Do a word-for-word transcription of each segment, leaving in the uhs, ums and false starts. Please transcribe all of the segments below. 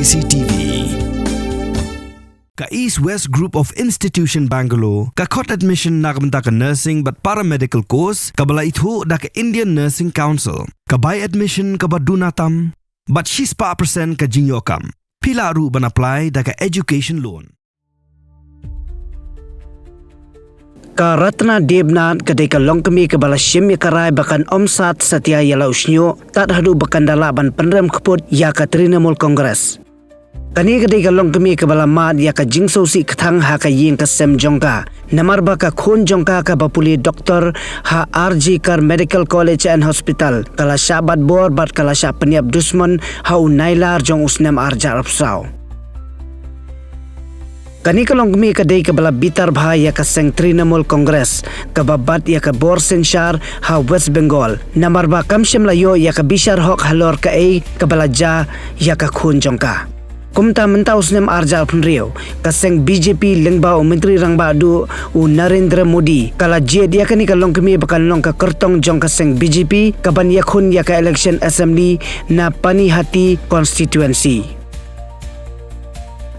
C T V. Ka East West Group of Institution Bangalore ka khot admission na ka bynta ka nursing bad paramedical course kaba la ithuh da ka Indian Nursing Council. Ka bai admission kaba duna tam bad shispah percent ka jingïoh kam. Phi lah ruh ban apply da ka education loan. Ka Ratna Debnath ka dei ka longkmie kaba la shim ïa ka rai ba kan ym sad satia ïa la u shñiuh tad haduh ba kan da lah ban pynrem kput ïa ka Trinamool Congress. Kane ka dei ka longkmie kaba la mad ïa ka jingsngewsih kthang ha ka ïing ka sem jong ka, namar ba ka khun jong ka kaba pule doktor ha R G Kar Medical College and Hospital ka la shah bat bor bad ka la shah pynïap dusmon ha u Nailar jong u snem ar hajar arphew saw. Kane ka longkmie ka dei kaba la bitar bha ïa ka seng Trinamool Congress kaba bat ïa ka bor synshar ha West Bengal, namar ba kam shym la ïoh ïa ka bishar hok halor kaei kaba la jia ïa ka khun jong ka. Kumta mynta u snem ar hajar arphew hynriew, ka seng B J P lyngba u Myntri Rangbah Duh u Narendra Modi ka la jied ïa kane ka longkmie ba kan long ka kyrtong jong ka seng B J P kaban ïakhun ïa ka election assembly na Panihati constituency.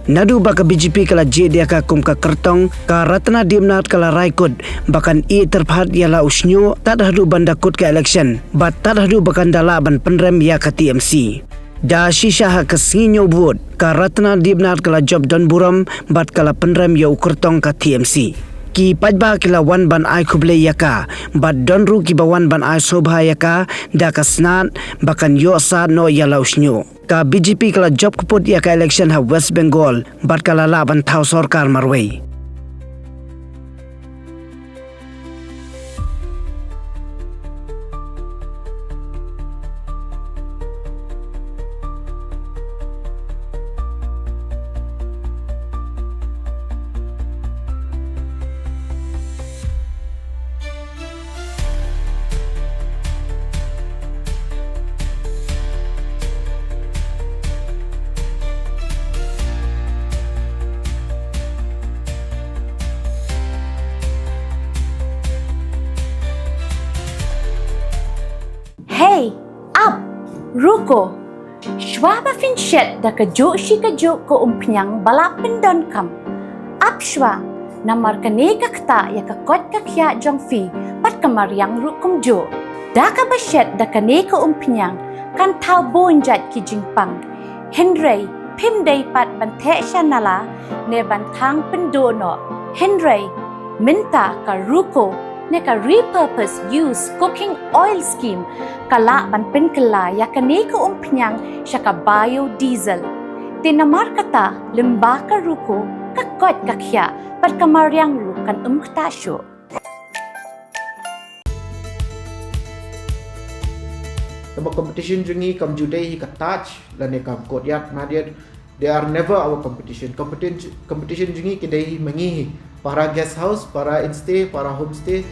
Naduh ba ka B J P ka la jied ïa ka kum ka kyrtong, ka Ratna Debnath ka la rai kut ba kan ïeh tyrpad ïa la u shñiuh tad haduh ban da kut ka election bad tad haduh ba kan da lah ban pynrem ïa ka T M C. Da shisha ha ka sngi ñiew vote, ka Ratna Debnath ka la jop don burom bad ka la pynrem ïa u kyrtong ka T M C. Ki paidbah ki la wan ban ai khublei ïa ka bad don ruh kiba wan ban ai sngewbha ïa ka da ka snad ba kan ïoh sad noh ïa la u shñiuh. Ka B J P ka la jop kput ïa ka election ha West Bengal bad ka la lah ban thaw sorkar marwei. Hey, ap, ruko. Shwa ba phin shet da kajuh shi kajuh ka umphniang ba la pyndonkam, ap shwa, namar kane ka ktah ïa ka koit ka khiah jong phi bad ka mariang ruh kumjuh. Da kaba shet da kane ka umphniang kan thaw bun jait ki jingpang. Hynrei phim dei pat ban theh sha nala ne ban thang pynduh noh. Hynrei mynta ka ruko ne ka repurpose use cooking oil scheme ka lah ban pynkylla ïa kane ka umphniang sha ka biodiesel. Te namar kata lyngba ka ruko ka koit ka khiah bad ka mariang ruh kan ym ktah shuh. Kaba competition jong ngi kam ju dei hi ka Taj lane ka Courtyard Marriott. They are never our competition. Competition, competition jong ngi ki dei hi ma ngi hi. Para guest house, para instay, para homestay.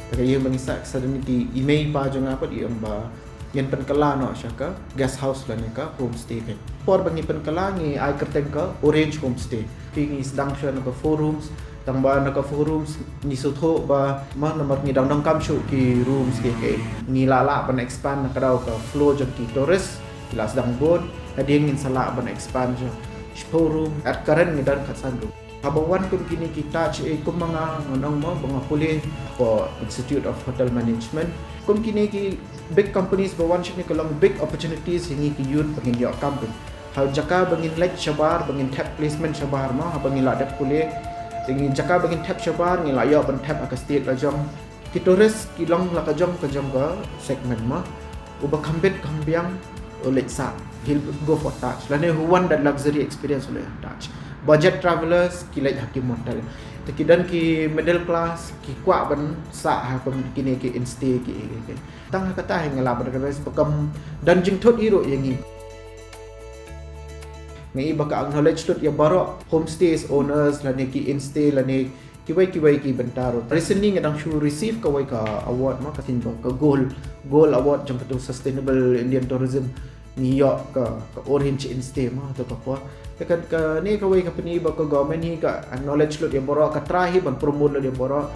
Te ka ïa ma ngi sa, suddenly ki i mei i pa jong nga pat i ong ba ngin pynkylla noh sha ka guest house lane ka homestay ka. Por ba ngi pynkylla ngi ai kyrteng ka Orange Homestay. Phi ngi sdang shuwa na ka four rooms, tang ba na ka four rooms ngi sngewthuh ba ma namar ngi dang donkam shuh ki rooms ki, ki ngi lah lah ban expand na ka daw ka flow jong ki tourist. Ki la sdang bun, hadien ngin sa lah ban expand shuh. Shiphew room, at current ngi don khatsan room. Haba wan kum kine ki Taj, eh, kum ma nga ngan ong mo ba nga pule for Institute of Hotel Management. Kum kine ki big companies ba wan shane ka long big opportunities ïa ngi ki youth ba ngin ïoh kam pyn. Ha jaka ba ngin leit shabar, ba ngin thep placement shabar mo, haba ngi la dep pule. Te ngi jaka ba ngin thep shabar, ngi la ïoh ban thep ha ka state la jong. Ki tourist ki long la ka jong ka jong ka segment mo. Uba kham bit kham biang u leit sah, he'll go for Taj. Lane who want that luxury experience u leit Taj. Budget travelers ki leit ha ki motel. Te ki don ki middle class ki kwah ban sah ha kum kine ki instay ki, ki, ki. Tang ha kata hi nga lah ban recommend ba kam don jingthut hi ruh ïa ngi. Nga i ba ka acknowledge lut ïa baroh homestays owners lane ki instay lane kiwei kiwei ki bynta ruh. Recently nga dang shu receive kawei ka award mo, ka thing ba ka gold, gold award jong ka tu Sustainable Indian Tourism. Ngi ïoh ka, ka Orange Instay mo, tu ka por. Te ka, kane kawei ka pyni ba ka government hi ka acknowledge lut ïa baroh, ka try hi ban promote lut ïa baroh.